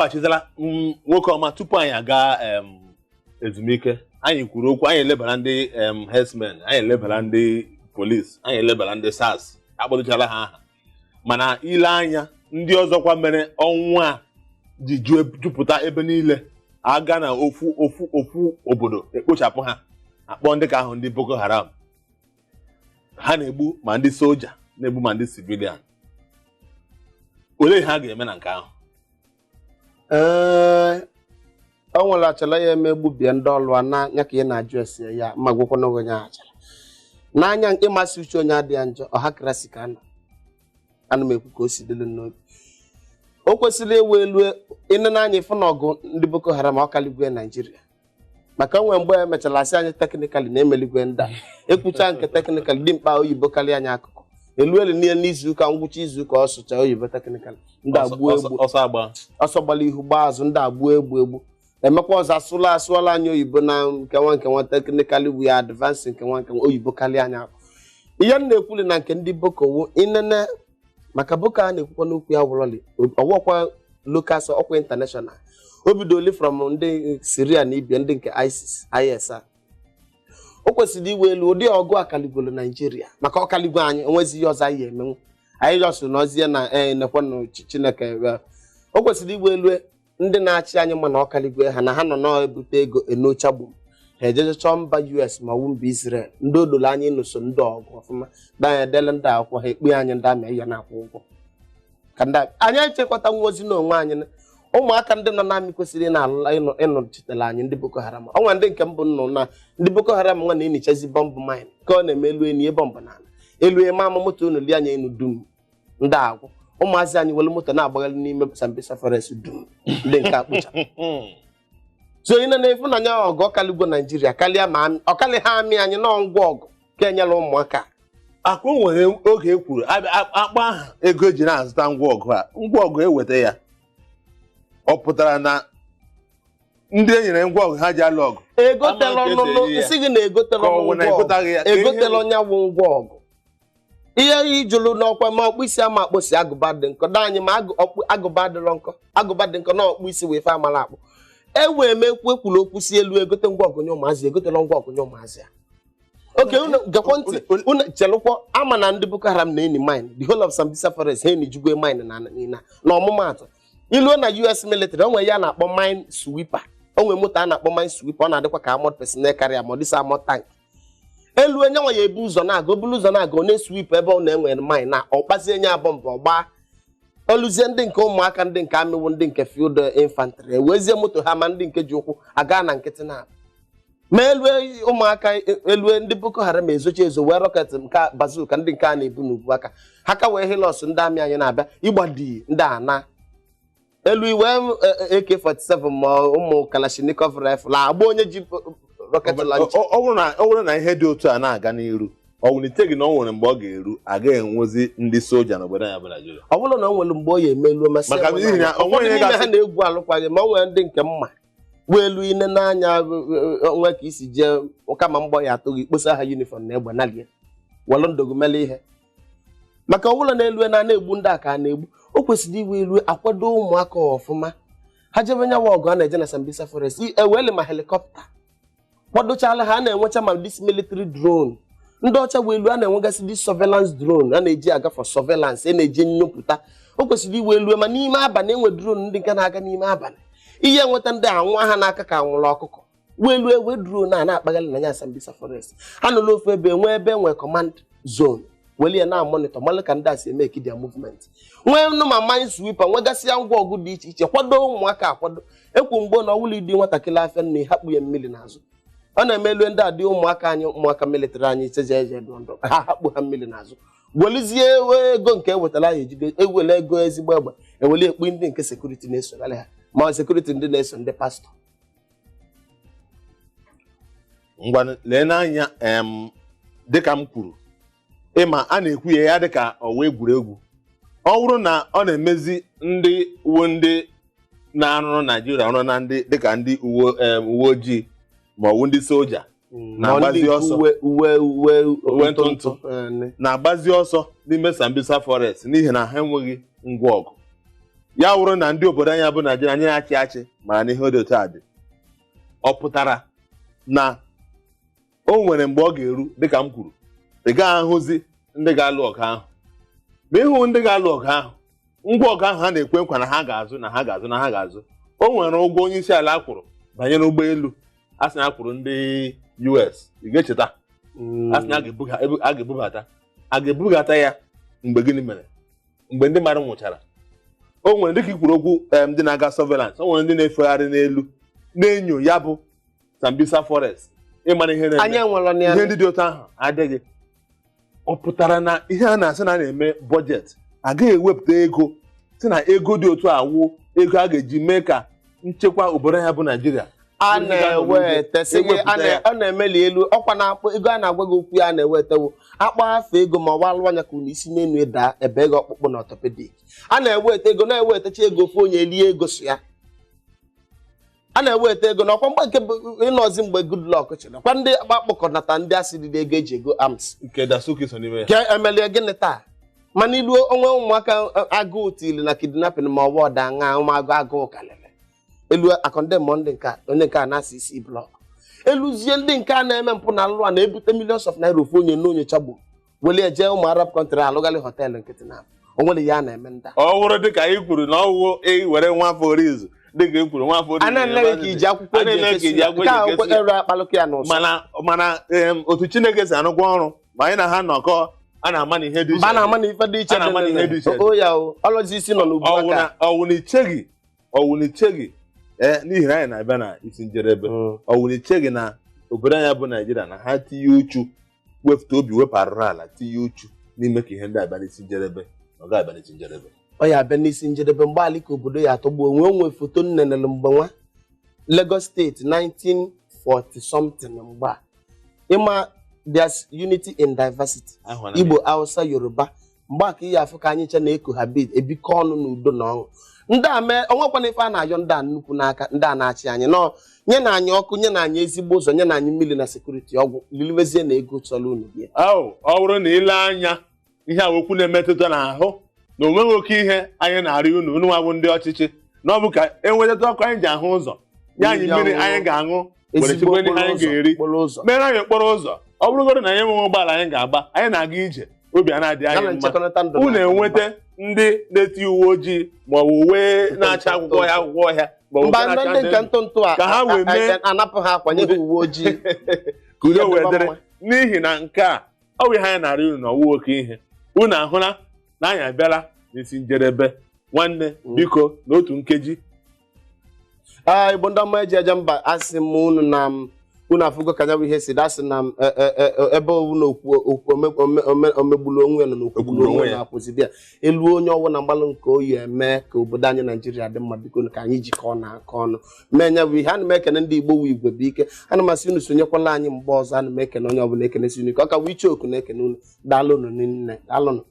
Alọghachitala nwoke ọma. Tupu anyị aga ezumike, anyị kwuru okwu, anyị elebara ndị herdsmen, anyị elebara ndị polisi, anyị elebara ndị SARS, akpọtụchala ha aha. Mana ile anya ndị ọzọkwa mere ọnwụ a ji jupụta ebe niile, aga na ofu ofu ofu obodo ekpochapụ ha, akpọ ndị ka ahụ ndị Boko Haram. Ha na-egbu ma ndị soja, na-egbu ma ndị civilian. Olee ihe a ga-eme na nke ahụ? Ee, o nwere achala ya eme egbubie ndị ọlụ a n'anya ka ị na-ajụ ese ya ma gwekwana onye achala n'anya. Ịmasị uche onye adịghị njọ, ọha krasi ka anọ ana m ekwu ka o si dịrị n'obi. O kwesịrị ewu elu ịnene anya ịfụ na ọgụ ndị Boko Haram ọkaligwe Naijiria, maka onwe mgbe emechara asị anyị technically na emeligwe ndị a ekwucha nke technically dị mkpa, oyibo karịa anyị akụkụ elu elu niile n'izuụka ngwụcha izuụka ọ sụcha oyibo technically, ndị agbuo egbu ọsọ agba, ọsọ gbara ihu gbaa azụ, ndị agbuo egbu egbu emekwa ọzọ asụla asụọla anyị oyibo na nkewa nkewa technically we are advancing, nkewa nkewa oyibo karịa anyị akụ. Ihe m na-ekwuli na nke ndị Boko wu inene, maka Boko a na-ekwukwa n'okwu ya wụrọli ọwọkwa local ọkwa international. O bidoli from ndị Syria na ibia ndị nke ISIS IS a. O kwesịrị iwe elu ụdị ọgụ akaligolo Naijiria, maka ọkaligwe anyị onwezi ihe ọzọ anyị emenwu. Anyị jọsụ n'ozie na ee nekwanụ Chineke. O kwesịrị iwe elu ndị na-achị anyị mana ọkaligwe ha na ha nọ na-ebute ego enochagbu ha ejeje chọọ mba US ma ọ mba Israel, ndị odolo anyị nụso ndị ọgụ ọfụma danya edele ndị akwụkwọ ha ekpe anyị ndị amị ya na-akwụ ụgwọ ka ndị anyị echekwata nwa ozi n'onwe anyị. Ụmụaka ndị nọ n'amị kwesịrị na-alụla ịnọchitere anyị ndị Boko Haram. Ọnwa ndị nke mbụ nọ na ndị Boko Haram nwa na-enichazi bọmbụ mine ka ọ na-eme elu enu bọmbụ n'ala elu eme ama moto unu li anya enu dum ndị agwụ ụmụazị anyị were moto na-agbagharị n'ime Sambisa forest dum ndị nke akpụcha. So ị na ịfụnanya ọgụ ọkaligwo Naijiria karịa ma ọkalị ha amị anyị nọọ ngwa ọgụ ka enyela ụmụaka. Akụ nwere oge e kwuru akpa aha ego eji na-azụta ngwa ọgụ a, ngwa ọgụ eweta ya, ọ pụtara na ndị e nyere ngwa ọgụ ha ji alụ ọgụ egotela ọnụnụ isi gị na egotela ngwa ọgụ egotela onye wụ ngwa ọgụ. Ihe ijụlụ n'ọkwa ma ọkpụ isi ama akpụ si agụba dị nkọ da anyị ma agụba adịrọ nkọ, agụba dị nkọ na ọkpụ isi wee fe amara akpụ. E wee mekwu ekwuru okwu si elu egote ngwa ọgụ nye ụmụazị, egotela ngwa ọgụ nye ụmụazị ya. Oke unu gekwa ntị, unu chelụkwọ ama na ndị Boko Haram na-eni mine the whole of Sambisa forest, ha enijugwe mine na na na ọmụmaatụ iluo na US military onwe ya na-akpọ mine sweeper, onwe moto a na-akpọ mine sweeper, ọ na-adịkwa ka armored personnel carrier ma ọ dịsa armored tank. Elu onye nwa ya ebu ụzọ na-aga, obulu ụzọ na-aga, ọ na-eswip ebe ọ na-enwe mine na ọ kpazie nye bọmbụ ọgba oluzie ndị nke ụmụaka ndị nke amịwụ ndị nke field infantry ewezie moto ha ma ndị nke ji ụkwụ aga na nkịtị na ma elu ụmụaka elu ndị Boko Haram ezochi ezo wee rocket nke bazooka ndị nke a na-ebu n'ubu aka ha ka wee hilos ndị amị anyị na-abịa ịgbadi ndị a na elu iwe AK47 ma ụmụ Kalashnikov rifle agba onye ji rocket launcher. Ọ bụrụ na ihe dị otu a na-aga n'iru, ọ wụlite gị na ọ nwere mgbe ọ ga-eru agaghị enwezi ndị soja n'obodo anyị bụ Naijiria. Ọ bụrụ na ọ nwere mgbe ọ ya emeluo masị Maka n'ihi na o ụfọdụ nweghị n'ime ha gasị- na-egwu alụkwaghị ma ọ nwere ndị nke mma wee elu ine n'anya onwe ka isi jee kama mgbọ ya atụ gị kposa ha uniform na egbe nalie welụ ndụgụ mele ihe. Maka ọ bụrụ na elu na na-egbu ndị a ka a na-egbu, o kwesịrị iwe elu akwado ụmụaka ọfụma ha jebe nyawa ọgụ a na-eje na Sambisa forest, ewele ma helicopter kwadochala ha, a na-enwecha ma this military drone ndị ọcha wee elu a na-enwegasị this surveillance drone a na-eji aga for surveillance, a na-eji nnyopụta. O kwesịrị iwe elu ma n'ime abalị enwe drone ndị nke na-aga n'ime abalị ihe nweta ndị a nwa ha n'aka ka nwụrụ ọkụkọ wee elu ewe drone a na-akpagharị na ya Sambisa forest. Ha nọ n'ofu ebe nwee ebe enwe command zone weli ya na-amonitor malụ ka ndị a si eme their movement, nwee nụ ma mine sweeper nwegasịa ngwa ọgụ dị iche iche kwado ụmụaka akwado. Ekwu mgbo na ọwụlụ ịdị nwatakịrị afịa nna hapụ ya mmiri n'azụ ọ na-emelu ndị a dị ụmụaka anyị ụmụaka military anyị cheje eje ndụ ha hapụ ha mmiri n'azụ welizie ego nke ewetara ya ejide ewele ego ezigbo egbe eweli ekpu ndị nke security na-esogharị ha ma security ndị na-eso ndị pastọ. Ngwa lee n'anya, dịka m kwuru ịma a na-ekwu ya ya dịka ọwa egwuregwu, ọ bụrụ na ọ na-emezi ndị uwe ndị na-arụrụ Naijiria ọrụ na ndị dịka ndị uwe uwe ojii ma ọ bụ ndị soja na-agbazi ọsọ. Uwe uwe uwe Uwe ntụ ntụ. Na-agbazi ọsọ n'ime Sambisa forest n'ihi na ha enweghị ngwa ọgụ. Ya wụrụ na ndị obodo anyị bụ Naijiria, anyị na-achị achị mara na ihe dị otu a dị, ọ pụtara na o nwere mgbe ọ ga-eru, dịka m kwuru, ị gaghị ahụzi ndị ga-alụ ọgụ ahụ. Ma ịhụ ndị ga-alụ ọgụ ahụ, ngwa ọgụ ahụ ha na-ekwe nkwa na ha ga-azụ, na ha ga-azụ, na ha ga-azụ, o nwere ụgwọ onye isi ala kwụrụ banyere ụgbọelu a sị na a kwụrụ ndị US. Ị ga-echeta a sị na a ga-ebubata, a ga-ebugata ya. Mgbe gịnị mere mgbe ndị mmadụ nwụchara? O nwere, dịka i kwuru okwu, ndị na-aga surveillance, o nwere ndị na-efegharị n'elu na-enyo ya bụ Sambisa Forest ịmara ihe na-eme. Anyị enwere na ya. Ihe ndị dị otu ahụ adịghị. Ọ pụtara na ihe a na-asị na a na-eme budget, agaghị ewepụta ego si na ego dị otu a wụ ego a ga-eji mee ka nchekwa obodo ya bụ Naijiria. A na-eweta sị gị, Ewepụta ya. ọ na-emeli elu ọkwa na-akpọ ego a na-agwa gị okwu ya, a na-ewetewo akpọ afọ ego ma ọ walụ anya ka unu isi n'elu ịda ebe ego ọkpụkpụ na orthopedic. A na-eweta ego, na-ewetacha ego, ofu onye elie ego so ya. A na-eweta ego n'ọkwa mgbe nke bụ ịnọzi mgbe Goodluck chịrị, kwa ndị akpọkọnata ndị asịrị ego eji ego arms. Nke Dasuki so n'ime ya. Ka emelie gịnị taa? Mana iluo onwe ụmụaka agụụ tili na kidnapping ma ọ bụ ọda ṅaa ụmụagụ agụụ kalịrị elu akọnde mọ ndị nke a, onye nke a na-asị isi block eluzie, ndị nke a na-eme mpụ na alụ a na-ebute millions of naira, ofu onye na onye chagbu welie jee ụmụ Arab country alụgalị hotel nkịtị na onwere ya na-eme nda. Ọ wụrụ dịka anyị kwuru na ọwụwụ e were nwafọ orizu, dịka e kwuru nwafọ orizu. A na-ele ka iji akwụkwọ A na-ele eji ka iji ekesi ya. akwụkwọ Nke a eji ekesi ya. eru akpalụkọ ya n'ụsọ. Mana otu Chineke si arụkwa ọrụ ma anyị na ha nọkọ, a na-ama na ihe dị Mba, a na-ama na ife dị iche. A na-ama na ihe dị iche. O ya o ọlọzi isi nọ n'ugwu ọwụ aka. na ọwụ na icheghị, ọwụ na icheghị, ee, n'ihi na anyị na-abịa na isi njedebe, ọwụ na icheghị na obodo anyị bụ Naijiria na ha tinye uchu, wepụta obi, wepụ arụrụ ala, tinye uchu n'ime ka ihe ndị abịa n'isi njedebe, na ọ ga-abịa n'isi njedebe? Ọ ya abịa n'isi njedebe mgbe ala ka obodo ya atọgbuo onwe onwe. Foto nnenere mgbe nwa Lagos Steeti 1940 something, mgbe a ịma there's unity in diversity. Ahụla m. Igbo, Hausa, Yoruba, mgbe a ka ihe afụ ka anyị nche na-ekohabit ebikọ ọnụ n'udo na ọṅụ. Ndị a mee onwekwana ife a na-ayọ ndị a nnukwu n'aka ndị a na-achị anyị nọ, nye na anyị ọkụ, nye na anyị ezigbo ụzọ, nye na anyị mmiri na security, ọgwụ liliwezie na ego chọrọ unu bịa. Ahụ ọ bụrụ na ile anya ihe a, okwu na-emetụta n'ahụ na onweghị oke ihe anyị na-arịọ unu, unu nwa bụ ndị ọchịchị, na ọ bụ ka enwetata ọkụ anyị ji ahụ ụzọ, nye anyị mmiri anyị ga-aṅụ, were ezigbo chekwa ihe okporo anyị ụzọ ga-eri, okporo ụzọ, mere anyị okporo ụzọ. Ọ bụrụgodị na anyị enweghị ụgbọala anyị ga-agba, anyị na-aga ije, obi a na-adị ya anyị na mma. Nchekọrịta ndụ Unu na enweta ndị na-eti uwe ojii ma ọ bụ uwe na-acha akwụkwọ ọhịa, akwụkwọ ọhịa ma ọ bụ mba nke na-acha ndị nke ndụ ntụ ntụ a ka ha wee mee anapụ ha akwa, nye ha uwe ojii ka udo wee dịkwa dịrị mma. N'ihi na nke a ọ bụ ihe anyị na-arịọ unu na ọwụ oke ihe. Unu ahụla na anyị abịala n'isi njedebe, nwanne. Biko, n'otu nkeji. Ee, Igbo ndị ọma eji eje mba, asị m unu na m unu afụgo ka ya bụ ihe si dasị na m ebe owu na okwu okwu omegbulu onwe ya nọ n'okwugbulu Okwugburu onwe onwe ya ya. na-akwụzidi ya elu onye ọwụ na mgbalụ nke oyi eme ka obodo anyị Naijiria dị mma. Biko, ka anyị jikọọ na aka ọnụ mee nya bụ ihe. Ana m ekene ndị Igbo wu igwe bụ ike. Ana m asị unu sonyekwala anyị mgbe ọzọ. Ana m ekene onye ọbụla, ekenesi unu ike. Ọ ka bụ iche oku na-ekene unu. Daalụnụ nne, daalụnụ.